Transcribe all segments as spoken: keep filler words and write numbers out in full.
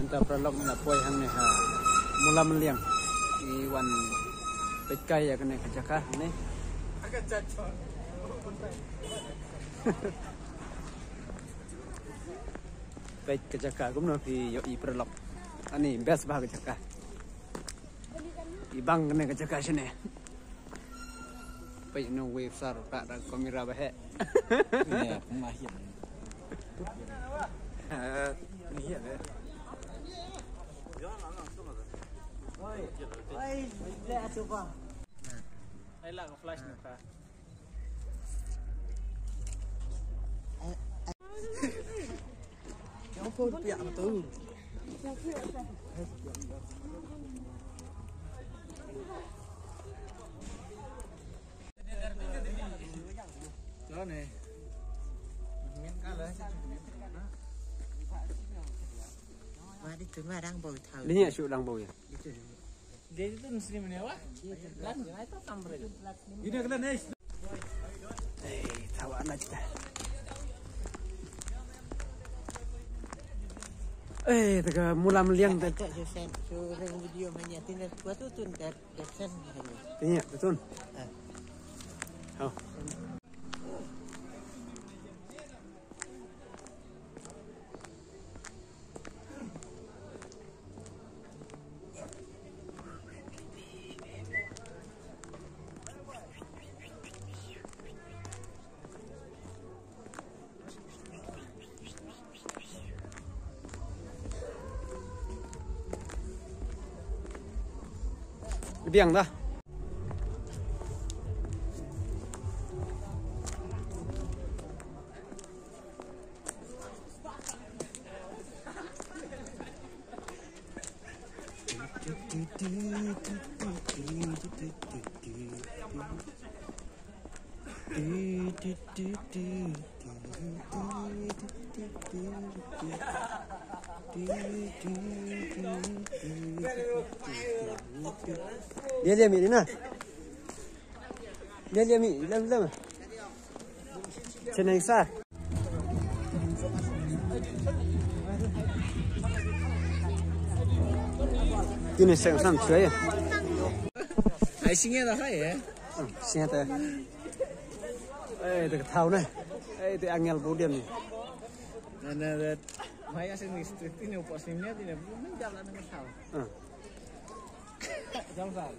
Ta paralok, ngi la poi hangne ha Mula Meliang. Ngi wan peit kai ïa kane ka jaka hangne. Peit ka jaka kumno phi ïohi paralok. Ani best bha ka jaka. I bang kane ka jaka shane. Peit no wave sar ka da kamera ba he. Ya, pun mahir. Eh, ni ya deh. Oi, oi, le asuba. Ai la ka flash na ka. Yang pun piak betul. Jalan eh. Main kalah. Mari tu marang bau tahu. Dia nyak syuk lang bau ya. Dia tu mesti mana wah? Lan, ai tak sampai. Ini kena next. Eh, thawa na kita. Eh, teka Mula Meliang ta. Tak, tak, Josen. So, orang video banyak tinggal kuat tu, tu, tak, tak, tak, tak. Tanya, betul. Ah. Oh. Biang dah. Dia dia mi dina. Dia dia mi lam lam. Senang sa. Kini seng sam chua ya. Ai singe da hai ya. Singe da. Eh, tu kau tahu na. Eh, tu angel budian ni. Mana da. Mai asin ni street ni upas ni ni ni. Belum jalan dengan tahu. Jauh kan.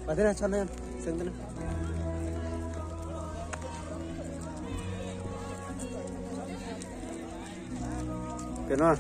Padahal sana, sana. Kenapa?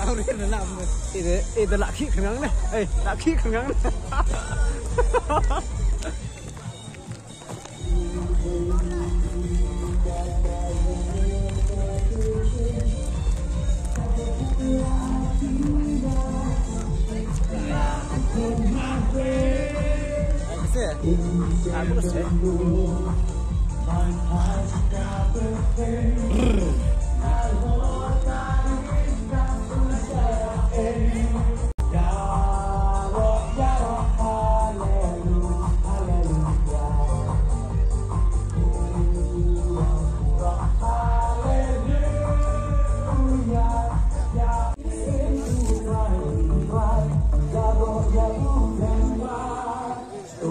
Ida, ida la khih khnang ne. Eh, la khih khnang ne.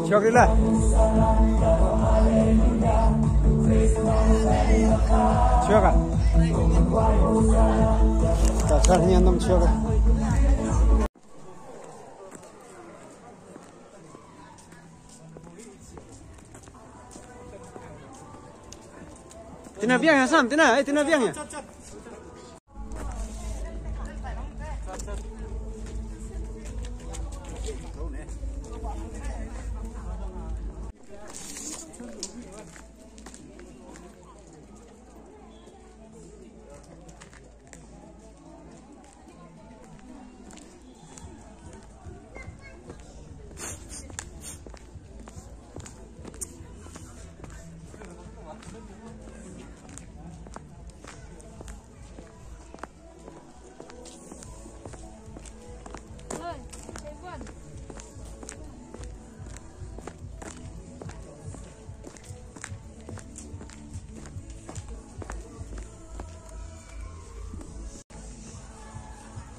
Shuwa kali la. Shuwa ka. Ta sar ni andam shuwa ka. Tina biang ya, Sam, tina, eh, tina biang ya.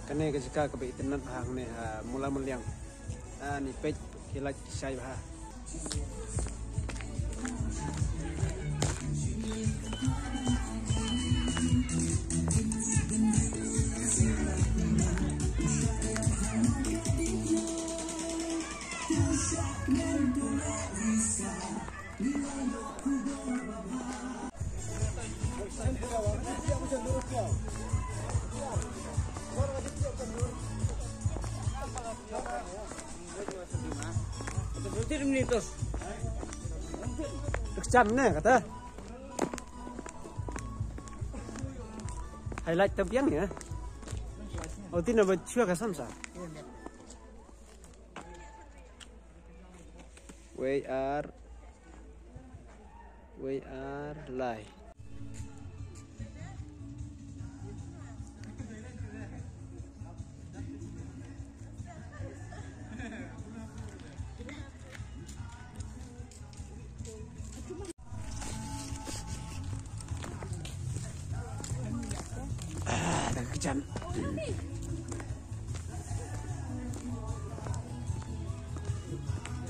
Kane ka jaka kaba itynnad bha hangne ha Mula Myliang. Ani peit ki light ki shai bha. Kecam ne kata. Highlight ta biang ya. Oh, tina ba chua ka samsa. Wei ar. Wei ar lai. Ah, da ka jan.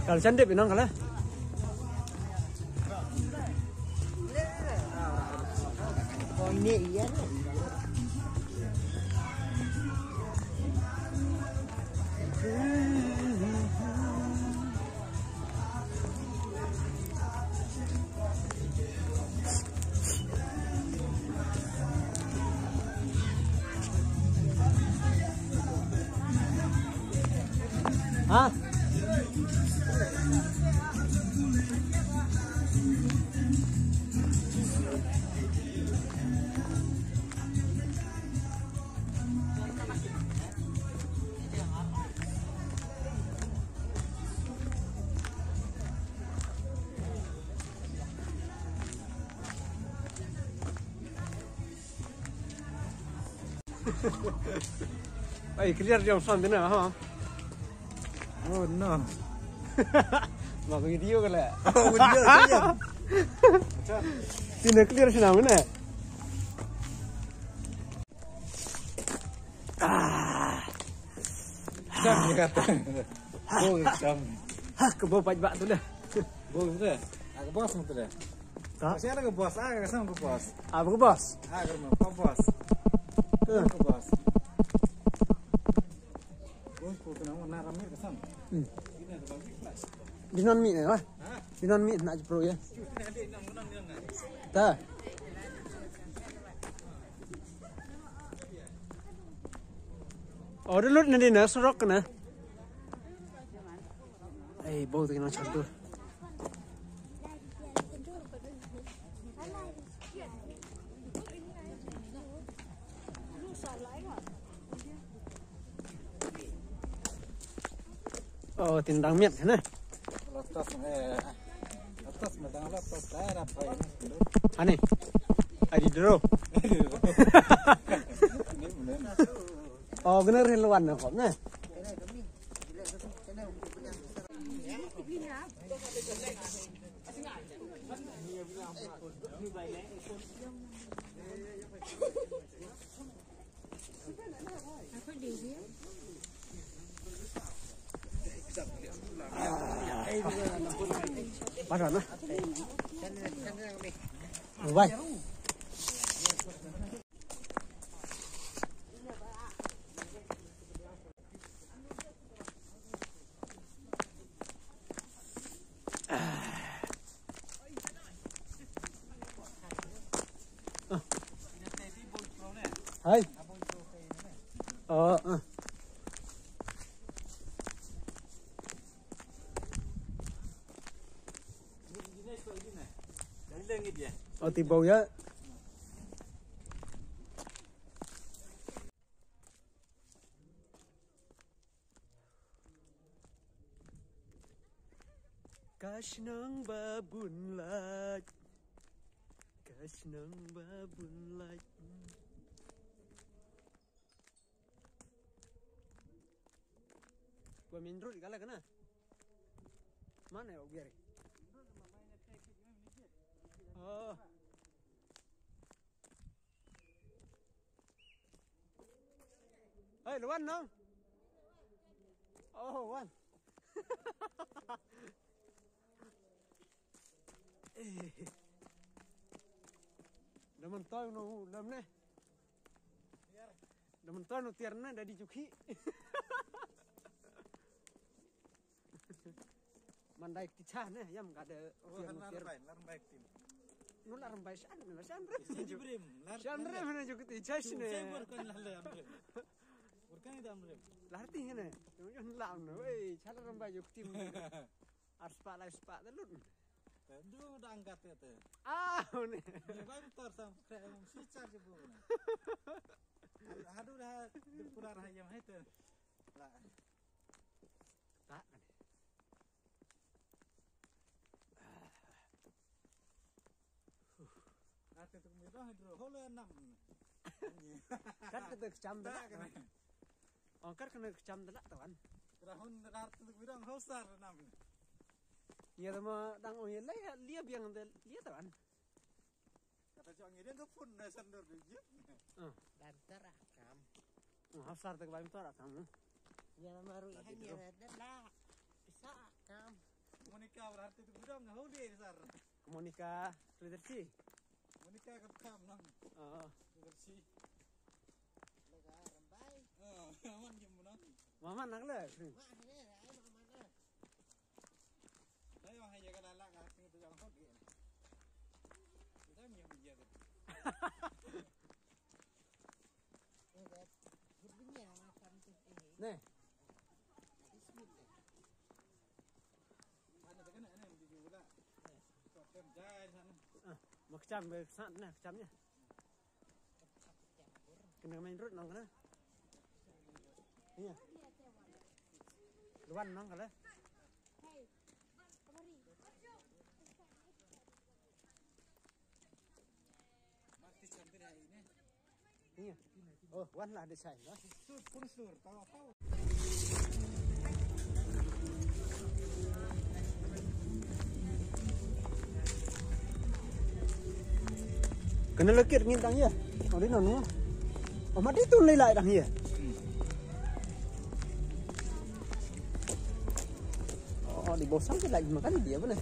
Kal jan dep inang kala. Oh, ini iya. Ha? Ai, clear jong sound dina, ha. Oh no. Ba video kala. Oh, video, video. Tina clear sina mene. Ah. Sam ya kata. Oh, sam. Ha, kebo paj bak tu dah. Bo tu dah. Aku bos tu dah. Ta? Kasi ada ke bos, ah, kasi ke bos. Apa ke bos? Ah, ke bos. Ke bos. Bos, kau kena mana ramai kesan. Hmm. Di non mi eh, wah. Di non mi nak jepro ya. Ta. Oh, da lut na dei na surok na. Ei, bau tu kena chandur. Oh, tindang miat na. Lotos, eh, lotos, madang lotos, eh, rapai. Ani, adi dro. Oh, kena rilwan na kop na. Bye. Hai. Oh, ah. Oh, ti bau ya. Ka shnong ba bun lait. Ka shnong ba bun lait. Ba main road ka la kane. Mane u biar. Oh. Hey, lo wan no? Oh, wan. Eh. Da man toy no, lam ne. Da man toy no tiar ne, da di juki. Mandai ti cha ne, yam ka de. Oh, tiar no lar tiar. Bai, lar bai ti. No lar bai shan ne, shan re. Shan jibrim, lar. Shan re mana juki ti cha ne. Shan bar kan lar lar. Bar kan idam re. Lar ti ne. Yo lam no, eh, cha lar bai juki ti. Ar spah lai spah da lut. Te du dang gat te. Ah, ne. Ni bai motor sam kre si char je bu ne. Hadu da pura ra yam hai te. La. Ta. Ate tu mi dong hidro hole nam. Kat kata kecam da. Ong kar kena kecam telak tawan. Rahun dar tu bidang hosar nam. Ïa tama dang ong ïa lai lia biang de lia tawan. Kata jong ïa dia ke pun na sandor de jip. Ah. Bantar akam. Ah, hosar tak bantar akam. Ïa tama ru ihan ïa de la. Bisa akam. Monica berarti tu bidang hole sar. Monica, Priyadarshi. Monica ka kam nang. Oh. Priyadarshi. Lega rambai. Oh, aman jam nang. Mama nang le. Ma ne, ai mama na. Dai wahai jaga dalak ka sing tu jang hok ge. Kita mi yang biar. Ne. Ah, ma kcham, ma kcham ne, kcham ne. Kane main road nong kane. Iya. Luan nong kane. Iya. Oh, wan lah design lah. Kane la kit ngin tang ïa. Oh, di nong. Oh, ma di tun lai lai tang ïa. Oh, di bosang ke lai makan dia mana?